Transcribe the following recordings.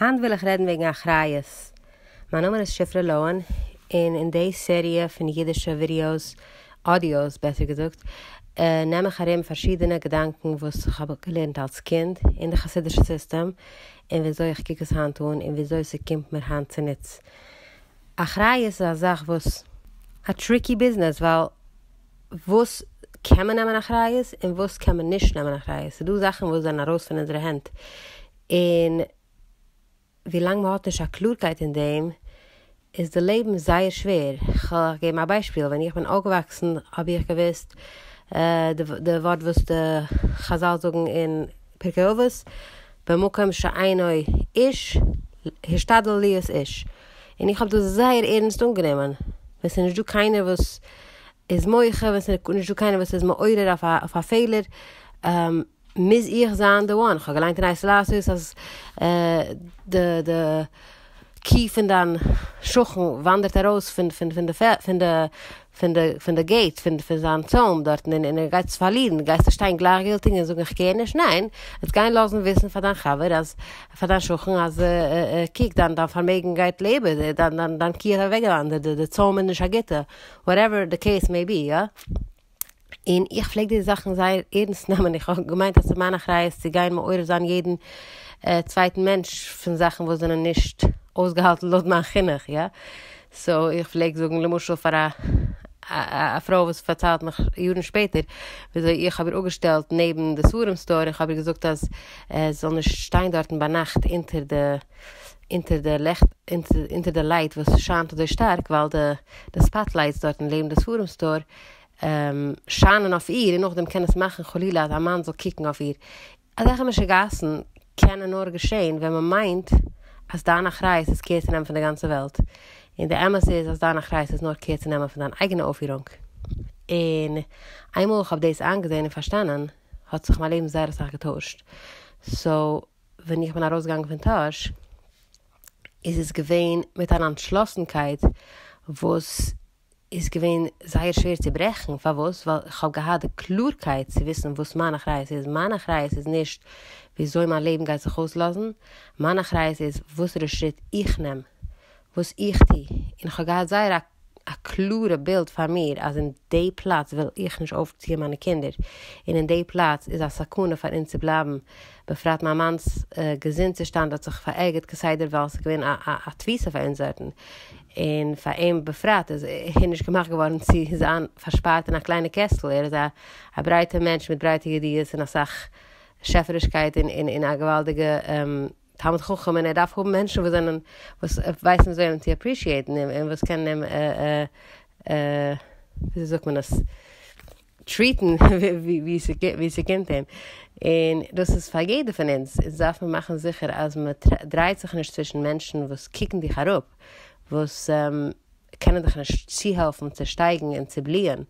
היינט וויל איך רעדן וועגן אחריות. מיין נאמען איז שפרה לאהן, און אין די סעריע פון אידישע ווידיאוס, אודיאוס בעסער געזאגט, נעם איך ארום פארשידענע געדאנקען וואס איך האב געלערנט אלס קינד אין די חסידישע סיסטעם, און וויאזוי איך קוק עס היינט אן, און וויאזוי ס'קומט מיר היינט צוניץ. אחריות איז א זאך וואס. א טריקי ביזנעס, ווייל וואס קען מען נעמען אחריות און וואס קען מען נישט נעמען אחריות? ס'דא זאכן וואס זענען ארויס פון אונזערע הענט, און ווילאנג מ'האט נישט א קלארקייט אין דעם איז די לעבן זייער שווער. כ'וועל אייך געבן א ביישפיל, ווען איך בין אויפגעוואקסן האב איך געוואוסט די ווארט וואס די חזל זאגן אין פרקי אבות, במקום שאינו איש השתדל להיות איש, און איך האב דאס זייער ערנסט אנגענומען, ווען ס'איז נישט דא קיינער וואס איז מוחה, ווען ס'איז נישט דא קיינער וואס איז מעורר אויף א פעלער, מוז איך זיין די וואן, כ'האב געליינט אין עת לעשות אז די די קי פון דיין שכן וואנדערט ארויס פון פון פון די פון די פון די פון די געיט פון פון זיין צוים דארטן און ער גייט עס פארלירן, גייסטו שטיין גלייכגילטיג און זאגן איך קעיר נישט? ניין! וועסט גיין לאזן וויסן פאר דיין חבר אז פאר דיין שכן אז קוק דיין דיין פארמעגן גייט לאיבוד, דיין דיין דיין קי האט אוועקגעוואנדערט, די צוים איז נישט א גוטע, וואטעווער די קעיס מעי בי, יא. און איך פלעג די זאכן זייער ערנסט נעמען, איך האב געמיינט אז ס'איז מיין אחריות צו גיין מעורר זיין יעדן צווייטן מענטש פון זאכן וואס זענען נישט אויסגעהאלטן לויט מיין חינוך, יא. סאו איך פלעג זאגן למשל פאר א א פרוי וואס פארציילט מיך יארן שפעטער וויאזוי איך האב איר אפגעשטעלט נעבן די ספרים סטאר און כ'האב איר געזאגט אז זי זאל נישט שטיין דארטן ביינאכט אונטער די אונטער די לעכט אונטער די לייט וואס שיינט אזוי שטארק ווייל די די ספאט לייטס דארטן לעבן די ספרים סטאר שיינען אויף איר און נאכדעם קען עס מאכן חלילה אז א מאן זאל קוקן אויף איר. אזעלכע משוגעת'ן קענען נאר געשען ווען מען מיינט אז דיין אחריות איז קעיר צו נעמען פון די גאנצע וועלט, און די אמת איז אז דיין אחריות איז נאר קעיר צו נעמען פון דיין אייגענע אויפפירונג. און איינמאל איך האב דאס איינגעזען און פארשטאנען האט זיך מיין לעבן זייער אסאך געטוישט. סאו ווען איך בין ארויסגעגאנגען פון טאהש איז עס געווען מיט אן אנטשלאסנקייט וואס איז געווען זייער שווער צו ברעכן, פארוואס? ווייל איך האב געהאט די קלארקייט צו וויסן וואס מיין אחריות איז, מיין אחריות איז נישט וויאזוי מיין לעבן גייט זיך אויסלאזן, מיין אחריות איז וואסערע שריט איך נעם, וואס איך טו, און איך האב געהאט זייער א א קלארע בילד פאר מיר אז אין די פלאץ וויל איך נישט אויפציען מיינע קינדער, און אין די פלאץ איז א סכנה פאר אונז צו בלייבן, בפרט מיין מאנ'ס געזונט צושטאנד האט זיך פארערגערט כסדר ווייל ס'איז געווען א א תפיסה פאר אונז דארטן, און פאר אים בפרט איז ער נישט געמאכט געווארן צו זיין פארשפארט אין א קליינע קעסטל, ער איז א א ברייטע מענטש מיט ברייטע ידיעות און אסאך שעפערישקייט און און א געוואלדיגע תלמיד חכם און ער דארף האבן מענטשן וואס זענען וואס ווייסן וויאזוי אים צו אפרישיעטן און וואס קענען אים וויאזוי זאגט מען עס טריטן ווי ס'קומט אים, און דאס איז פאר יעדער פון אונז, אונז דארף מען מאכן זיכער אז מ'דרייט זיך נישט צווישן מענטשן וואס קוקן דיך אראפ, וואס קענען דיך נישט צוהעלפן צו שטייגן און צו בליען,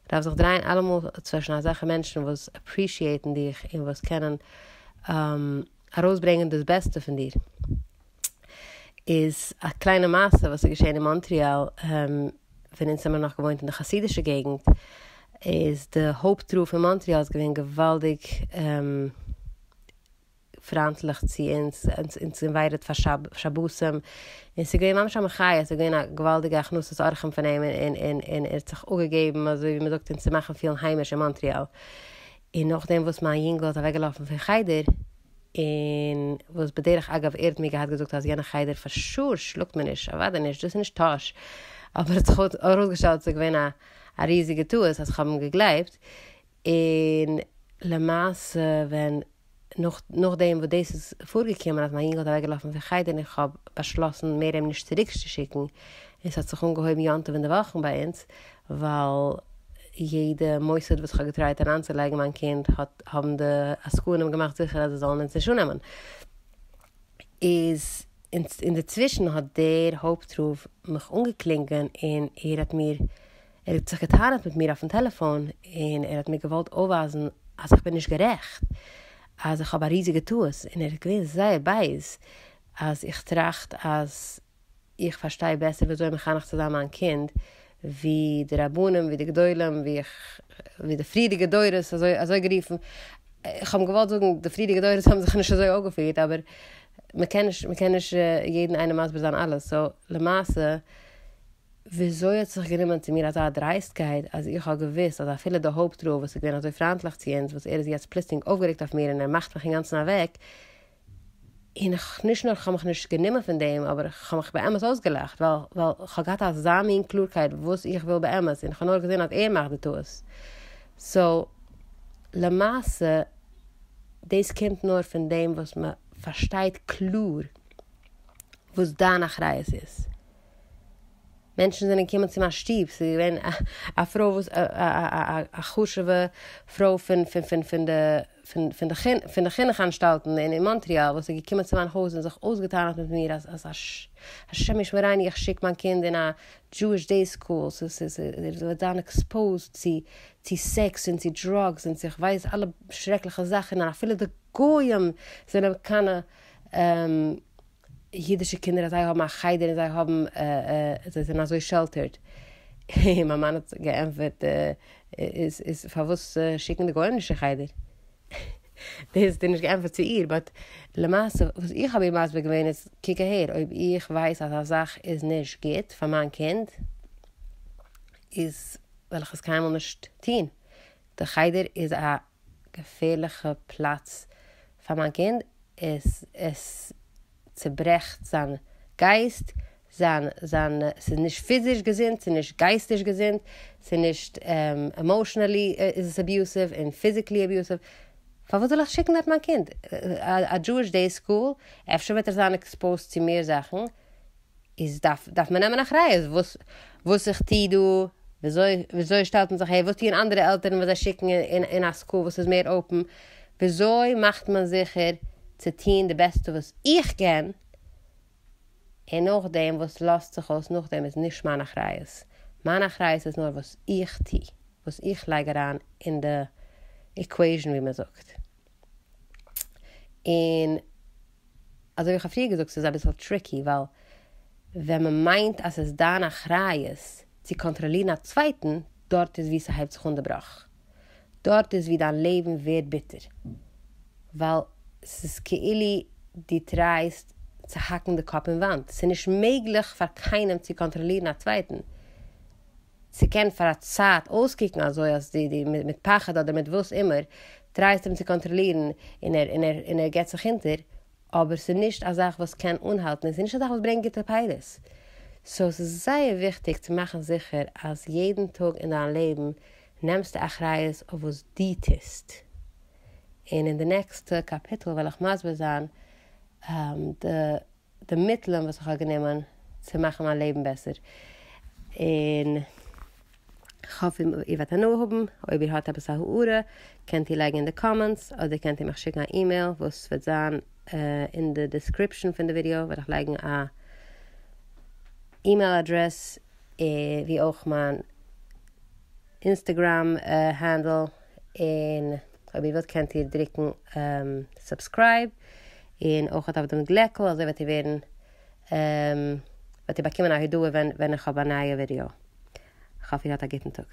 מ'דארף זיך דרייען אלעמאל צווישן אזעלכע מענטשן וואס אפרישיעטן דיך און וואס קענען ארויסברענגען דאס בעסטע פון דיר. איז א קליינע מעשה וואס איז געשען אין מאנטריאל ווען אונז האמיר נאך געוואוינט אין די חסידישע געגנט, איז די הויפט רב פון מאנטריאל איז געווען געוואלדיג פריינטליך צו אונז, אונז אינווייטעד פאר שבתים, און ס'איז געווען ממש א מחיה, ס'איז געווען א געוואלדיגע הכנסת אורחים פון אים, און און און ער האט זיך אפגעגעבן אזוי ווי מ'זאגט אונז צו מאכן פילן היימיש אין מאנטריאל. און נאכדעם וואס מיין יונגל האט אוועקגעלאפן פון חדר, און וואס בדרך אגב ער האט מיר געהאט געזאגט אז יענע חדר פאר שור שלאגט מען נישט, אוודאי נישט, דאס איז נישט טאהש, אבער האט זיך ארויסגעשטעלט ס'איז געווען א א ריזיגע טעות אז כ'האב אים געגלייבט, און למעשה ווען נאך נאכדעם וואס דאס איז פארגעקומען אז מיין יונגל האט אוועקגעלאפן פון חדר און כ'האב באשלאסן מער אים נישט צוריקצושיקן, און ס'האט זיך אנגעהויבן יום טוב אין די וואכן ביי אונז, ווייל יעדע מוסד וואס כ'האב געטרייט אריינצולייגן מיין קינד האט האבן די עסקנים געמאכט זיכער אז זיי זאלן אונז נישט אננעמען. איז אינדערצווישן האט דער הויפט רב מיך אנגעקלינגען און ער האט מיר ער האט זיך געטענה'ט מיט מיר אויפן טעלעפאן און ער האט מיר געוואלט אויפווייזן אז איך בין נישט גערעכט אז איך האב א ריזיגע טעות און ער איז געווען זייער בייז אז איך טראכט אז איך פארשטיי בעסער וויאזוי מחנך צו זיין מיין קינד ווי די רבנים, ווי די גדולים, ווי איך, ווי די פריערדיגע דורות, אזוי אזוי גערופן, איך האב געוואלט זאגן די פריערדיגע דורות האבן זיך נישט אזוי אויפגעפירט, אבער. מ'קען נישט מ'קען נישט יעדן איינעם מסביר זיין אלעס, סאו למעשה וויאזוי האט זיך גענומען צו מיר אזא דרייסטקייט אז איך האב געוואוסט אז אפילו די הויפט רב וואס איז געווען אזוי פריינטליך צו אונז וואס ער איז יעצט פלוצלינג אויפגערעגט אויף מיר און ער מאכט מיך אינגאנצן אוועק, און איך נישט נאר כ'האב מיך נישט גענומען פון דעם אבער כ'האב מיך באמת אויסגעלאכט ווייל ווייל כ'האב געהאט אזא מין קלארקייט וואס איך וויל באמת און כ'האב נאר געזען אז ער מאכט די טעות. סאו למעשה דאס קומט נאר פון דעם וואס מ'פארשטייט קלאר וואס דיין אחריות איז. מענטשן זענען געקומען צו מיין שטוב, ס'איז געווען א פרוי וואס א חשוב'ע פרוי פון פון פון פון די פון פון די פון די חינוך אנשטאלטן אין מאנטריאל וואס איז געקומען צו מיין הויז און זיך אויסגעטענה'ט מיט מיר אז אז השם ישמרינו איך שיק מיין קינד אין א דזשואיש דעי סקול, ס'איז ער וועט זיין עקספאוזד צו צו סעקס און צו דראגס און צו איך ווייס אלע שרעקליכע זאכן און אפילו די גוים זענען מקנא אידישע קינדער אז זיי האבן א חדר און זיי האבן זיי זענען אזוי שעלטערד, און מיין מאן האט געענטפערט איז איז פארוואס שיקן די גוים נישט אין חדר? דאס האט ער נישט געענטפערט צו איר, באט למעשה וואס איך האב איר מסביר געווען איז, קוק אהער, אויב איך ווייס אז א זאך איז נישט גוט פאר מיין קינד, איז וועל איך עס קיינמאל נישט טון, די חדר איז א געפערליכע פלאץ פאר מיין קינד, עס עס צוברעכט זיין גייסט, זיין זיין ס'איז נישט פיזיש געזונט, ס'איז נישט גייסטיש געזונט, ס'איז נישט עמאושענעלי איז עס אביוסיוו און פיזיקלי אביוסיוו, פארוואס זאל איך שיקן דארט מיין קינד? א דזשואיש דעי סקול, אפשר וועט ער זיין עקספאוזט צו מער זאכן, איז דארף דארף מען נעמען אחריות וואס וואס איך טוה דא, וויאזוי וויאזוי שטעלט מען זיך אהער, וואס טוען אנדערע עלטערן וואס זיי שיקן אין אין א סקול וואס איז מער אפען, וויאזוי מאכט מען זיכער צו טוהן די בעסטע וואס איך קען, און נאכדעם וואס לאזט זיך אויס נאכדעם איז נישט מיין אחריות, מיין אחריות איז נאר וואס איך טוה, וואס איך לייג אריין אין די איקוועיזשן ווי מען זאגט, און. אזוי ווי איך האב פריער געזאגט ס'איז אביסל טריקי ווייל ווען מ'מיינט אז ס'איז דיין אחריות צו קאנטראלירן א צווייטן דארט איז ווי ס'הייבט זיך אן די בראך, דארט איז ווי דיין לעבן ווערט ביטער ווייל ס'איז כאילו דו טרייסט צו האקן די קאפ אין וואנט, ס'איז נישט מעגליך פאר קיינעם צו קאנטראלירן א צווייטן, ס'קען פאר א צייט אויסקוקן אזוי אז דו דו מיט פחד אדער מיט וואס אימער טרייסט אים צו קאנטראלירן און ער און ער און ער געט זיך אונטער, אבער ס'איז נישט א זאך וואס קען אנהאלטן און ס'איז נישט א זאך וואס ברענגט גוטע פירות. סאו ס'איז זייער וויכטיג צו מאכן זיכער אז יעדן טאג אין דיין לעבן נעמסטו אחריות אויף וואס דו טוסט. און אין די נעקסטע קאפיטל וועל איך מסביר זיין די די מיטלען וואס איך האב גענומען צו מאכן מיין לעבן בעסער, און כ'האף איר וועט הנאה האבן, אויב איר האט עפעס א הערה קענט איר לייגן אין די קאמענטס, אדער קענט איר מיך שיקן א אימעיל וואס וועט זיין אין די דיסקריפשאן פון די ווידיאו וועל איך לייגן א אימעיל אדרעס, ווי אויך מיין אינסטעגראם הענדל, און אויב איר ווילט קענט איר דרוקן סובסקרייב און אויך אויף דעם גלעקל אזוי וועט איר ווערן וועט איר באקומען א הודעה ווען ווען איך האב א נייע ווידיאו. כ'האף איר האט א גוטן טאג.